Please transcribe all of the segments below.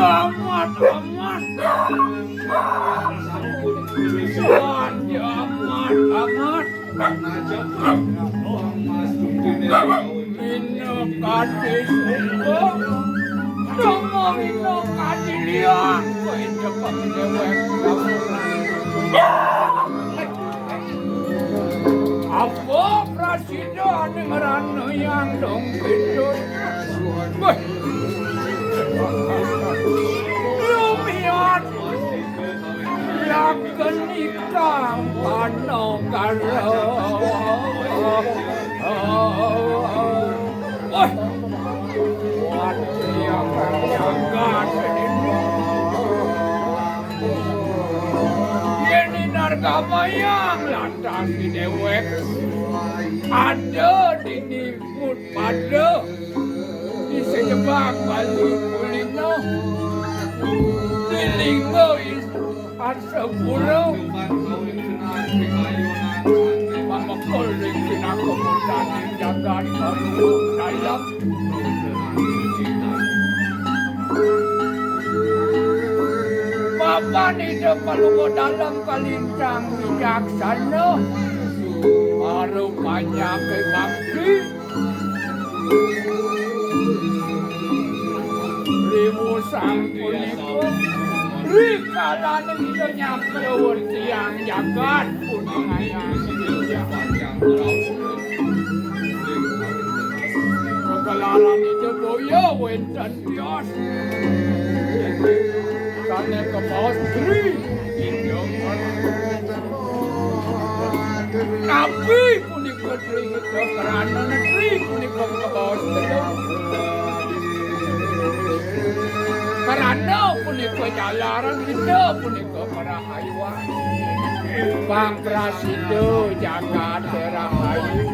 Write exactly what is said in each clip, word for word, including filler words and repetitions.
Amat, amat. Wah, ya amat, amat. Ina kati sungko. Domo ina kati liang. Kowe cepet dewek. Apa prasida ning rana yang dong kidul? Weh. Lumiat. Laken ikang panogara. Wah, wah, yang jagat ini. Yeni nargamayang lantas di dewek. Ada dini mut pada di sejebak Bali kulino. Di linggo is Arsapura. Pamekul ring pinaka murdaning jagat Palungguh Dalem. Mapan Ida Palungguh Dalem kalintang wicaksana. Para panyake bakti. Riwusang punika, rikalane Ida nyakrawertiang jagat puningayang Ida. Kekelaran Ida boya wenten tios. Kane kebaos Tri Ida. Napi punika Tri Ida, krana negeri punika kabaos Ida. Krana punika jalaran Ida punika karahayuan. Pang prasida jagat rahayu.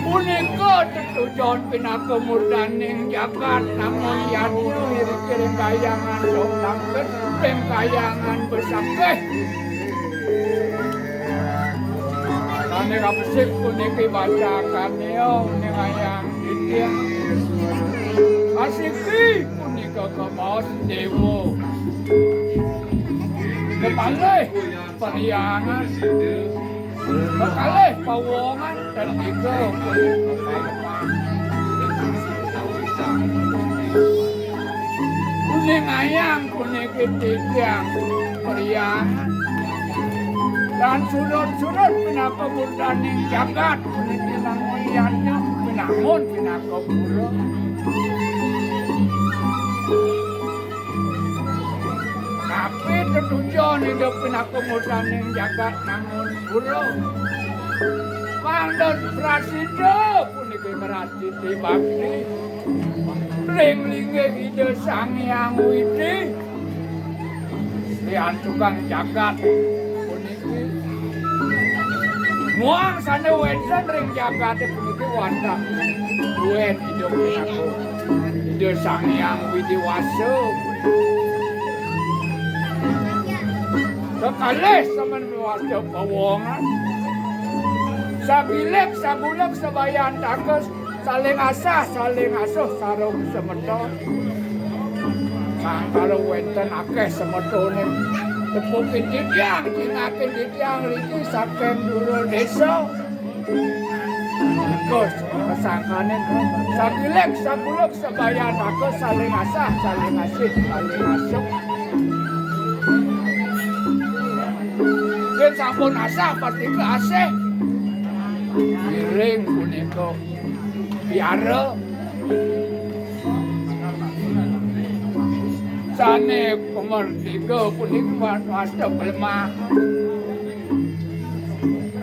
Punika tetujon pinaka murdaning jagat, namun yadnya irikiring kayangan dong tangkes, ping kayangan besakeh. Sane kabesik puniki baca kaneo ningayang titiang. Asiki punika kabaos dewa. Kemalih paryangan. Kekalih pawongan dan tiga puniki. Kuning ayang puniki titiang paryangan. Dan sudut-sudut pinaka murdaning jagat puniki namun yadnya, pinamun pinaka pura. Tapi tetujon Ida pinaka murdaning jagat namun pura. Mangda prasida puniki ngrastiti bakti ring linggih Ida Sang Hyang Widi. Lian tukang jagat puniki. Muang sane wenten ring jagate puniki wantah duet Ida pinaka Ida Sang Hyang Widi Wasa. Kekalih semen miwasta pawongan. Sagilik, sagulik, sabayantaka, saling asah, saling asuh, sareng semeton. Kang kala wénten akéh semetoné tepukin titiang, cingakin titiang ngriki saking dura désa. Terus, sangkaning sagilik, saguluk, sabayataka, saling asah, saling asih, saling asuh. Yén sampun asah, patika asih. Ngiring punika piara. Sané pamertiga punika wasta plemah.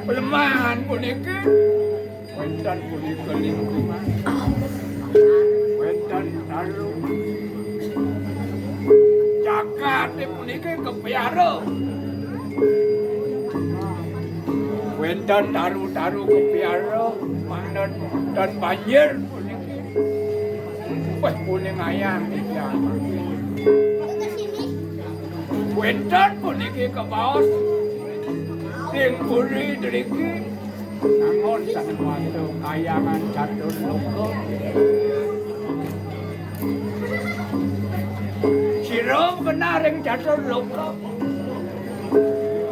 Plemahan puniki wénten punika lingkungan. Wénten taru. Jagaté puniki kapiara. Wénten taru-taru kapiara, mangda wénten banjir puniki. Wéh, kuning ayam titiang. Wénten puniki kabaos ring puri driki. Nangun sané wantah kayangan catur loka. Sira kenah ring catur loka.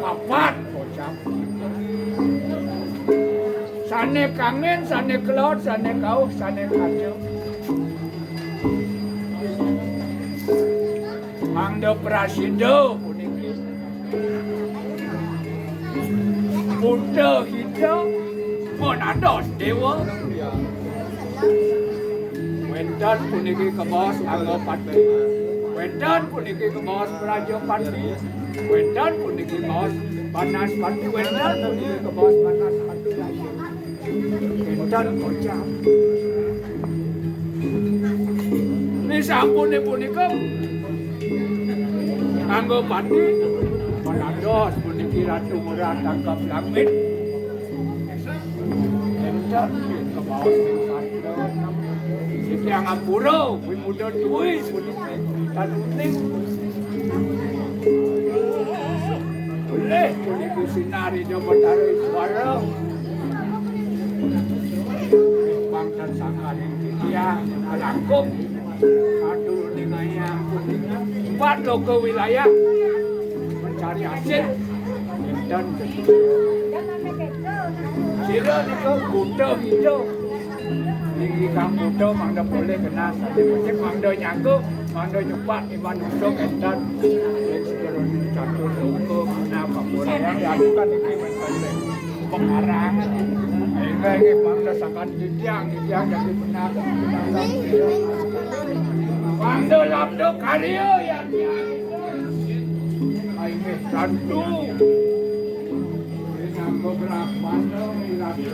Papat kocap. Sané kangin, sané kelod, sané kauh, sané kaca. Mangda prasida puniki. Buta hita, manados déwa. Wénten puniki kabaos Anggapati. Wénten puniki kabaos Prajapati. Wénten puniki kabaos Banaspati. Wénten puniki kabaos Banaspati. Wénten kocap. Ning sampuné punika, Anggapati, manados puniki Ratu Ngurah tangkep langit. Wénten kabaos ing sandra. Siti Angapura, wimuda tuwi puniki. Tanuning. Olih puniki sinari Ida Batara Iswara. Pangkat sangkaning titiang kalangkung. Atur ning ayam puniki. Empat loka wilayah mencari hasil. Dan sira nika buta hita. Niki kang buta mangda polih genah sané becik, mangda nyangga, mangda nyepak iman usuk énten. Ring segara catur loka guna pamurayang diadukan niki wénten ring pengarang. Inggih, inggih, mangda sakan titiang, titiang jadi benar. Mangda labda karya yan. Inggih, tantu. Rinangga brahmana, rinangga